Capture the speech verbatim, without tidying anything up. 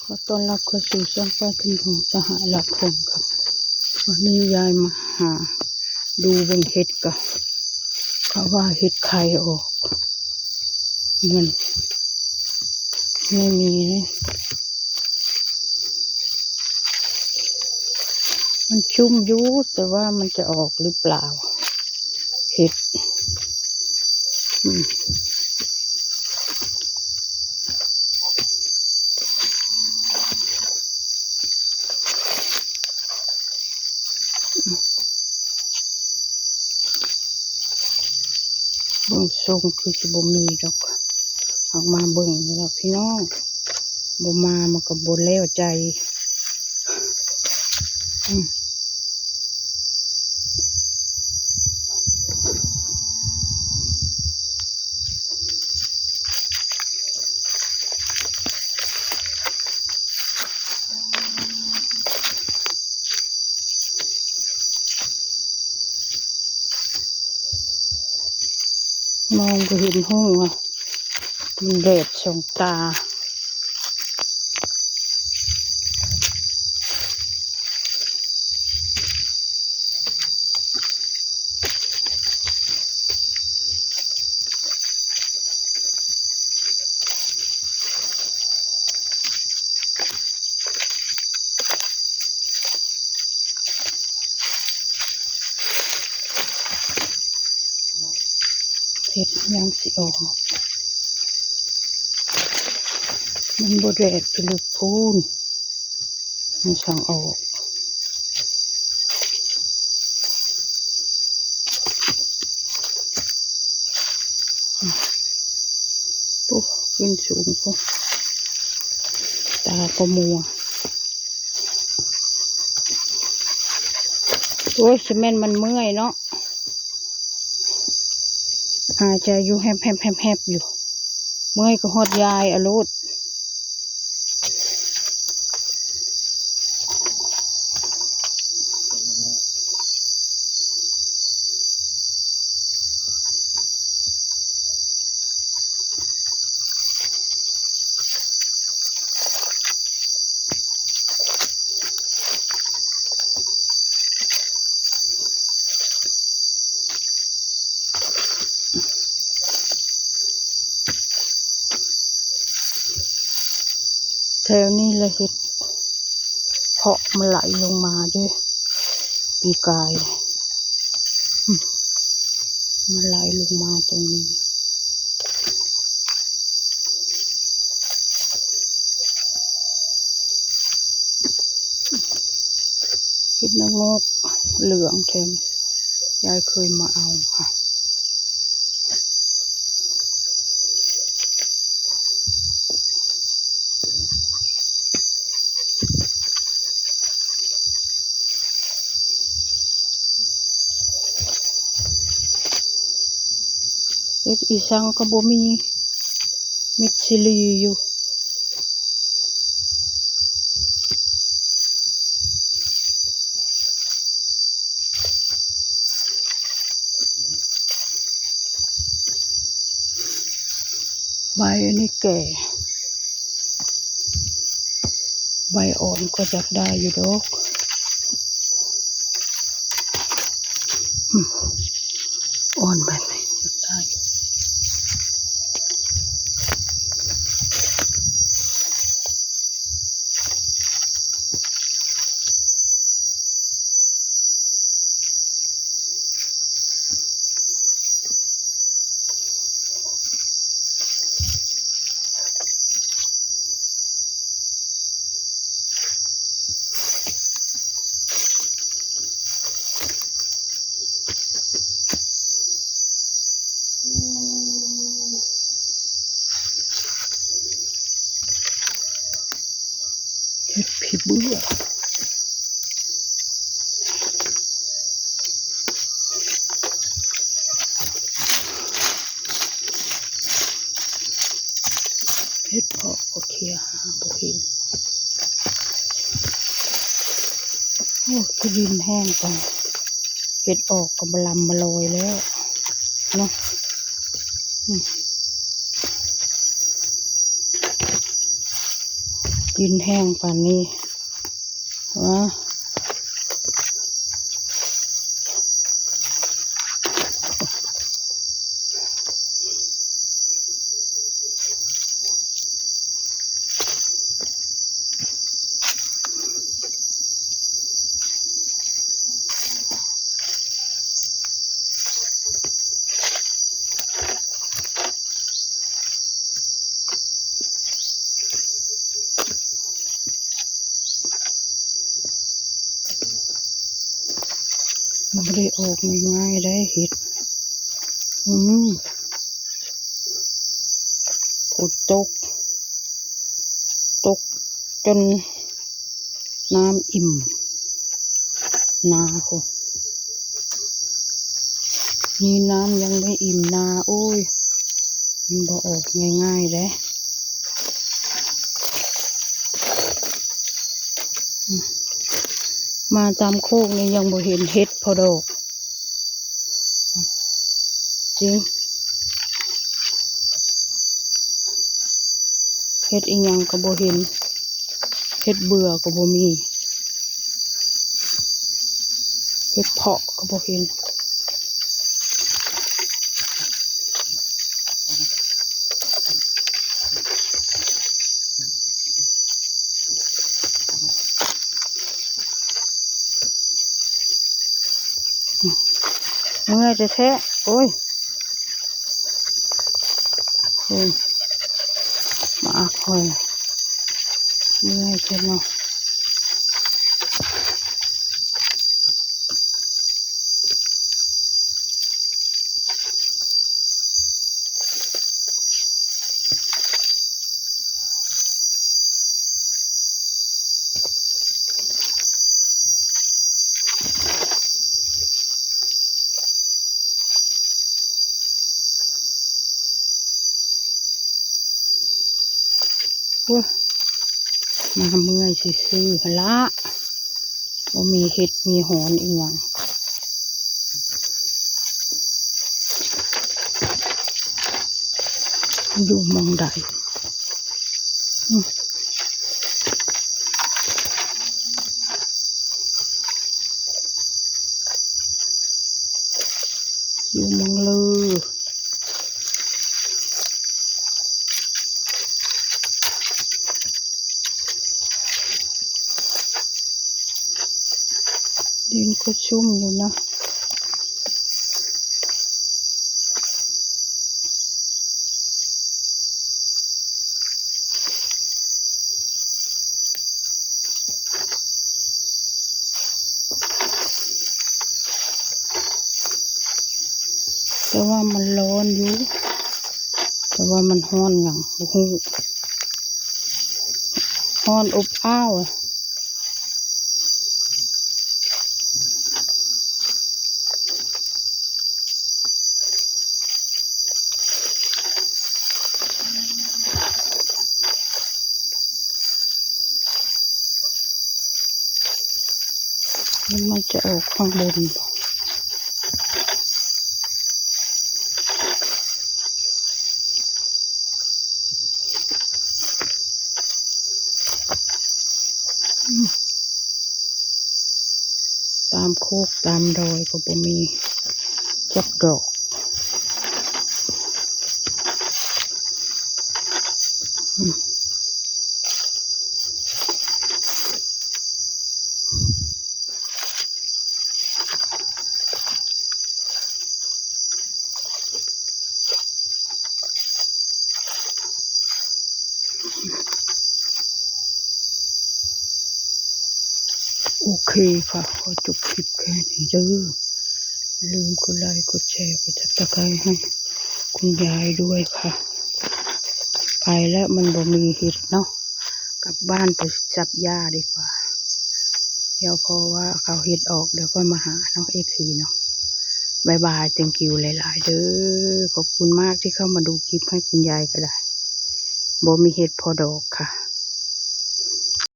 ขอต้อนรับเข้าสู่ช่องป้าคำผองสหรัฐพงศ์ครับ วันนี้ยายมาหาดูเบิ่งเห็ดกะ เขาว่าเห็ดไข่ออก มันไม่มีเลย มันชุ่มอยู่ แต่ว่ามันจะออกหรือเปล่า เห็ด อืม เบิ่งทรงคือสิบ่มีดอก ออกมาเบิ่งนี่ล่ะพี่น้อง บ่มามันก็บ่แล้วใจ อืม มองบ่เห็นหุงอะ มันแดดส่องตา เห็ดยังสิออก มันบ่แดดจะลึกพูน มันสั่งออก ปุ๊บ ขึ้นสูงปุ๊บ ตาก็มัว โอ้ย สิแม่นมันเมื่อยเนาะ หายใจอยู่แฮบๆๆๆ อยู่ เมื่อยก็ฮอดยายอะโลด แถวนี้ละเห็ดเพาะมันไหลลงมาเด้อ ปีกาย อืม มันไหลลงมาตรงนี้ เห็ดนางกเหลืองแถม ยายเคยมาเอาค่ะ เห็ดอีสังก็บ่มี เม็ดซีลีอยู่ ใบอันนี้แก่ ใบอ่อนก็อยากได้อยู่ดอก อืม อ่อนแบบนี้อยากได้อยู่ เห็ดผีเบื่อ เห็ดเพาะก็เคลียร์หาบ่เห็น โอ้ คือดินแห้งจัง เห็ดออกก็บ่ลำบ่ลอยแล้ว เนาะ อืม กินแห้งปานนี้วะ มันบ่ได้ออกง่ายๆได้เห็ด อืม ฝนตก ตกจนน้ำอิ่มนาพุ้น นี่น้ำยังไม่อิ่มนา โอ้ย มันบ่ออกง่ายๆเด้ มาตามโคกนี่ยังบ่เห็นเห็ดพอดอก จริง เห็ดอีหยังก็บ่เห็น เห็ดเบื่อก็บ่มี เห็ดเพาะก็บ่เห็น เมื่อยแท้ๆ โอ้ย โอ้ย มาอักคอย เมื่อยแท้เนาะ โอ้ย มาเมื่อยซื่อๆหั่นละ บ่มีเห็ดมีหอนอีหยัง อยู่หม่องใด อืม อยู่หม่องลือ ดินก็ชุ่มอยู่นะ แต่ว่ามันร้อนอยู่ แต่ว่ามันร้อนหยังบ่ฮู้ ร้อนอบอ้าวอะ มันจะออกข้างบนบ่ ตามโคกตามดอยก็บ่มีจักดอก อืม โอเคค่ะ ขอจบคลิปแค่นี้เด้อ อย่าลืมกดไลค์ กดแชร์ กดซับสไครบ์ให้คุณยายด้วยค่ะ ไปแล้วมันบ่มีเห็ดเนาะ กลับบ้านไปสับหญ้าดีกว่า เดี๋ยวเพราะว่าเขาเห็ดออก เดี๋ยวค่อยมาหาเนาะ เอฟซีเนาะ บ๊ายบาย thank you หลายๆเด้อ ขอบคุณมากที่เข้ามาดูคลิปให้คุณยายก็ได้ บ่มีเห็ดพอดอกค่ะ